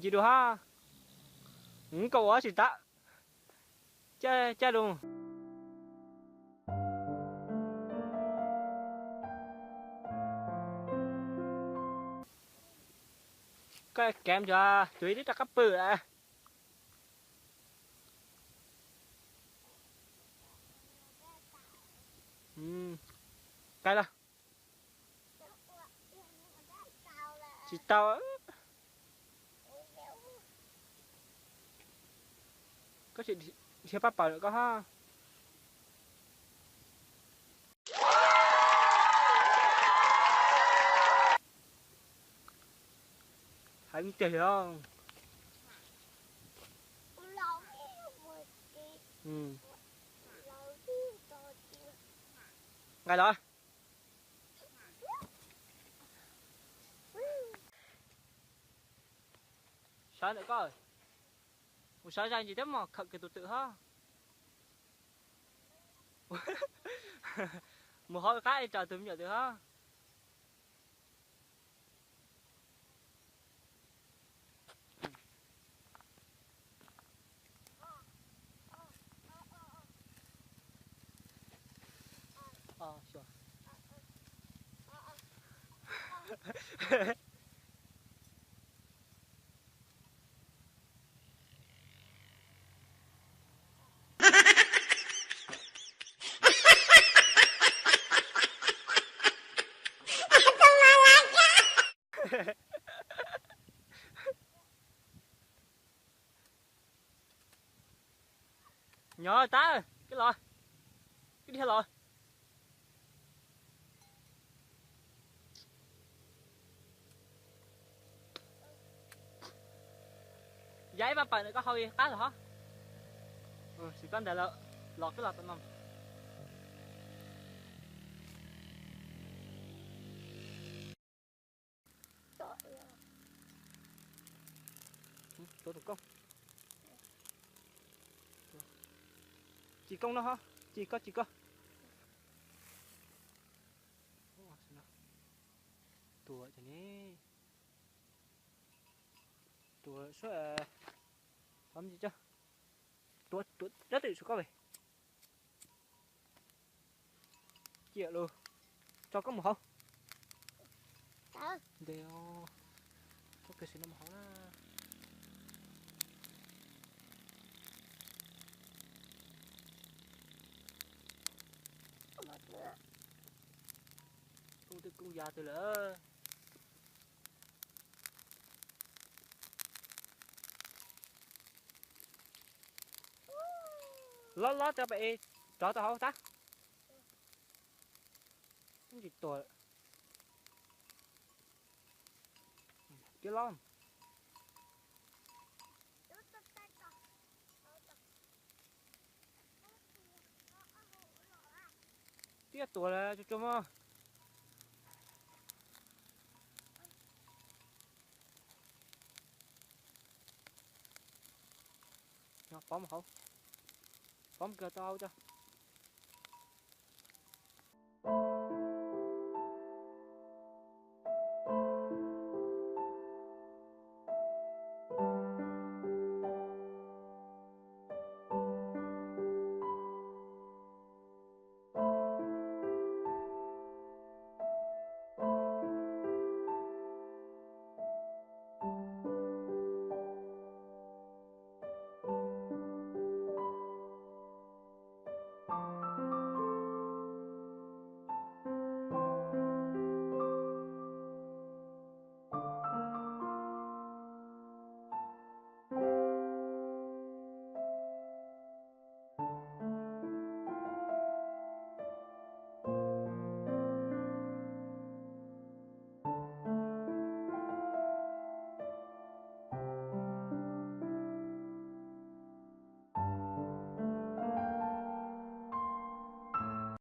Ci dua hab. Kaum ua tsis tau. Caj, caj dua. Koj kev ntsuav tus ib tib rov qab pw lawm. Kais los. Tsis tau. Koj tsis dhia paj paws lawm koj hab. Heev tiag li os. Nqaij los. Sawv ntawm koj. Mus sawv zais ntsis thiab mog, khawm kiag tus twm hab. Mus hauv qab rau tus me nyuam twm hab. Nyob tab, koj los, koj dhia los. Ya ib paj paws ntawm koj hau qab los hov. Tsis koj ntawd lawm, los koj los tom no. Tuav tus koj. Ci koj no hov, ci koj, ci koj. Tuav ces ne. Tuav suab, thov me ntsis tso. Tuav, tuav rab twm saum koj ve. Ciam lus, tso koj mus hauv. Ntes, tso kiag sim no mus hauv na. Koob twb koob ya twg lawm. Lob lob tso pem es rov tau hauv tab. Tsis tuag. Tib lob. Tiaj tuag lawm, tsuag tsuag mog. Pov mus hauv. Pov mus kawg tau hauv tso.